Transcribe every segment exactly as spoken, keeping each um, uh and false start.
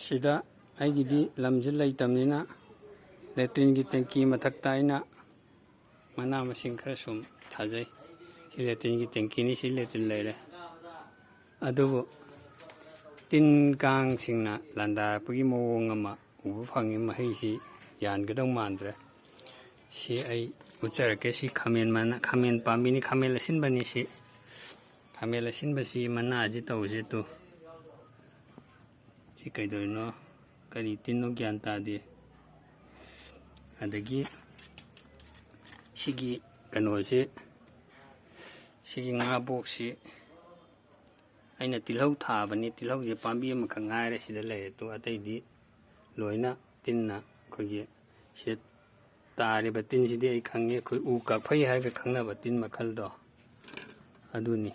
ꯁꯤꯗ ꯑꯩꯒꯤꯗꯤ ꯂꯝꯁꯤ ꯂꯩꯇꯕꯅꯤꯅ ꯂꯦꯇ꯭ꯔꯤꯟꯒꯤ ꯇꯦꯡꯀꯤ ꯃꯊꯛꯇ ꯑꯩꯅ ꯃꯅꯥ ꯃꯁꯤꯡ ꯈꯔ ꯁꯨꯝ ꯊꯥꯖꯩ꯫ ꯁꯤ ꯂꯦꯇ꯭ꯔꯤꯟꯒꯤ ꯇꯦꯡꯀꯤꯅꯤ, ꯁꯤ ꯂꯦꯇ꯭ꯔꯤꯟ ꯂꯩꯔꯦ꯫ ꯑꯗꯨꯕꯨ ꯇꯤꯟ ꯀꯥꯡꯁꯤꯡꯅ ꯂꯥꯟꯗꯥꯔꯛꯄꯒꯤ ꯃꯑꯣꯡ ꯑꯃ ꯎꯕ ꯐꯪꯉꯤ꯫ ꯃꯍꯩꯁꯤ ꯌꯥꯟꯒꯗꯧ ꯃꯥꯟꯗ꯭ꯔꯦ꯫ ꯁꯤ ꯑꯩ ꯎꯠꯆꯔꯛꯀꯦ꯫ ꯁꯤ ꯈꯥꯃꯦꯟ ꯃꯅꯥ, ꯈꯥꯃꯦꯟ ꯄꯥꯝꯕꯤꯅꯤ, ꯈꯥꯃꯦꯟ ꯑꯁꯤꯟꯕꯅꯤ꯫ ꯁꯤ ꯈꯥꯃꯦꯟ ꯑꯁꯤꯟꯕꯁꯤ ꯃꯅꯥꯁꯤ ꯇꯧꯁꯦ ꯇꯨ꯫ ꯁꯤ ꯀꯩꯗꯧꯔꯤꯅꯣ, ꯀꯔꯤ ꯇꯤꯟꯅꯣ ꯒ꯭ꯌꯥꯟ ꯇꯥꯗꯦ꯫ ꯑꯗꯒꯤ ꯁꯤꯒꯤ ꯀꯩꯅꯣꯁꯤ, ꯁꯤꯒꯤ ꯉꯥꯕꯣꯛꯁꯤ ꯑꯩꯅ ꯇꯤꯜꯍꯧ ꯊꯥꯕꯅꯤ꯫ ꯇꯤꯜꯍꯧꯁꯦ ꯄꯥꯝꯕꯤ ꯑꯃꯈꯛ ꯉꯥꯏꯔꯦ ꯁꯤꯗ ꯂꯩꯔꯦ꯫ ꯇꯨ ꯑꯇꯩꯗꯤ ꯂꯣꯏꯅ ꯇꯤꯟꯅ ꯑꯩꯈꯣꯏꯒꯤ ꯁꯤꯗ ꯇꯥꯔꯤꯕ ꯇꯤꯟꯁꯤꯗꯤ ꯑꯩ ꯈꯪꯉꯤ, ꯑꯩꯈꯣꯏ ꯎ ꯀꯥꯛꯐꯩ ꯍꯥꯏꯔꯒ ꯈꯪꯅꯕ ꯇꯤꯟ ꯃꯈꯜꯗꯣ ꯑꯗꯨꯅꯤ꯫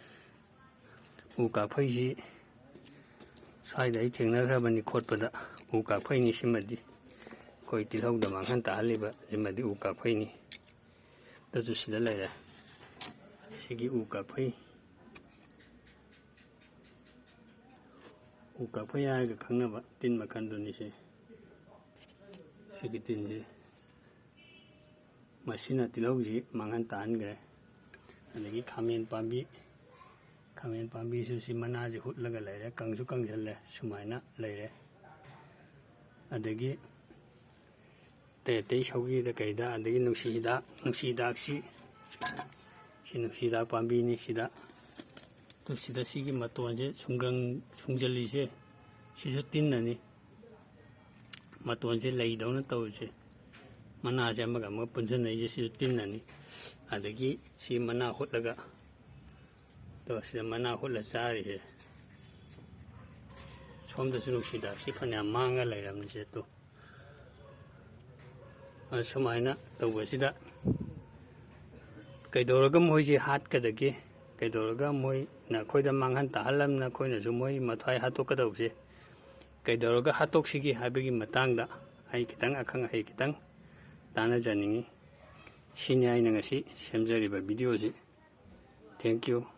ꯎ ꯀꯥꯛꯐꯩꯁꯤ ꯁ꯭ꯋꯥꯏꯗ ꯑꯩ ꯊꯦꯡꯅꯈ꯭ꯔꯕꯅꯤ ꯈꯣꯠꯄꯗ꯫ ꯎ ꯀꯥꯛꯐꯩꯅꯤ ꯁꯤꯃꯗꯤ, ꯑꯩꯈꯣꯏ ꯇꯤꯜꯍꯧꯗ ꯃꯥꯡꯍꯟ ꯇꯥꯍꯜꯂꯤꯕ ꯁꯤꯃꯗꯤ ꯎ ꯀꯥꯛꯐꯩꯅꯤ꯫ ꯑꯗꯨꯁꯨ ꯁꯤꯗ ꯂꯩꯔꯦ꯫ ꯁꯤꯒꯤ ꯎ ꯀꯥꯛꯐꯩ, ꯎ ꯀꯥꯛꯐꯩ ꯍꯥꯏꯔꯒ ꯈꯪꯅꯕ ꯇꯤꯟ ꯃꯈꯜꯗꯨꯅꯤ ꯁꯤ꯫ ꯁꯤꯒꯤ ꯇꯤꯟꯁꯤ, ꯃꯁꯤꯅ ꯇꯤꯜꯍꯧꯁꯤ ꯃꯥꯡꯍꯟ ꯇꯥꯍꯟꯈ꯭ꯔꯦ꯫ ꯑꯗꯒꯤ ꯈꯥꯃꯦꯟ ꯄꯥꯝꯕꯤ, ꯈꯥꯃꯦꯟ ꯄꯥꯝꯕꯤꯁꯨ ꯁꯤ ꯃꯅꯥꯁꯤ ꯍꯨꯠꯂꯒ ꯂꯩꯔꯦ, ꯀꯪꯁꯨ ꯀꯪꯁꯜꯂꯦ, ꯁꯨꯃꯥꯏꯅ ꯂꯩꯔꯦ꯫ ꯑꯗꯒꯤ ꯑꯇꯩ ꯑꯇꯩ ꯁꯧꯒ꯭ꯔꯤꯗ ꯀꯩꯗ, ꯑꯗꯒꯤ ꯅꯨꯡꯁꯤ ꯍꯤꯗꯥꯛ, ꯅꯨꯡꯁꯤ ꯍꯤꯗꯥꯛꯁꯤ, ꯁꯤ ꯅꯨꯡꯁꯤ ꯍꯤꯗꯥꯛ ꯄꯥꯝꯕꯤꯅꯤ꯫ ꯁꯤꯗ, ꯇꯨ ꯁꯤꯗ ꯁꯤꯒꯤ ꯃꯇꯣꯟꯁꯦ ꯁꯨꯡꯒꯪ ꯁꯨꯡꯖꯜꯂꯤꯁꯦ, ꯁꯤꯁꯨ ꯇꯤꯟꯅꯅꯤ꯫ ꯃꯇꯣꯟꯁꯦ ꯂꯩꯗꯧꯅ ꯇꯧꯔꯤꯁꯦ, ꯃꯅꯥꯁꯦ ꯑꯃꯒ ꯑꯃꯒ ꯄꯨꯟꯁꯤꯟꯅꯩꯁꯦ, ꯁꯤꯁꯨ ꯇꯤꯟꯅꯅꯤ꯫ ꯑꯗꯒꯤ ꯁꯤ ꯃꯅꯥ ꯍꯨꯠꯂꯒ, ꯇꯣ ꯁꯤꯗ ꯃꯅꯥ ꯍꯨꯠꯂ ꯆꯥꯔꯤꯁꯦ, ꯁꯣꯝꯗꯁꯨ ꯅꯨꯡꯁꯤ ꯍꯤꯗꯥꯛꯁꯤ ꯐꯅꯌꯥꯝ ꯃꯥꯡꯉ ꯂꯩꯔꯝꯃꯤꯁꯦ꯫ ꯇꯨ ꯑꯁꯨꯃꯥꯏꯅ ꯇꯧꯕꯁꯤꯗ ꯀꯩꯗꯧꯔꯒ ꯃꯣꯏꯁꯦ ꯍꯥꯠꯀꯗꯒꯦ? ꯀꯩꯗꯧꯔꯒ ꯃꯣꯏꯅ ꯑꯩꯈꯣꯏꯗ ꯃꯥꯡꯍꯟ ꯇꯥꯍꯜꯂꯝꯅ ꯑꯩꯈꯣꯏꯅꯁꯨ ꯃꯣꯏ ꯃꯊ꯭ꯋꯥꯏ ꯍꯥꯠꯇꯣꯛꯀꯗꯧꯕꯁꯦ ꯀꯩꯗꯧꯔꯒ ꯍꯥꯠꯇꯣꯛꯁꯤꯒꯦ ꯍꯥꯏꯕꯒꯤ ꯃꯇꯥꯡꯗ ꯑꯩ ꯈꯤꯇꯪ ꯑꯈꯪ ꯑꯍꯩ ꯈꯤꯇꯪ ꯇꯥꯟꯅꯖꯅꯤꯡꯉꯤ꯫ ꯁꯤꯅꯤ ꯑꯩꯅ ꯉꯁꯤ ꯁꯦꯝꯖꯔꯤꯕ ꯚꯤꯗꯤꯑꯣꯁꯤ꯫ Thank you꯫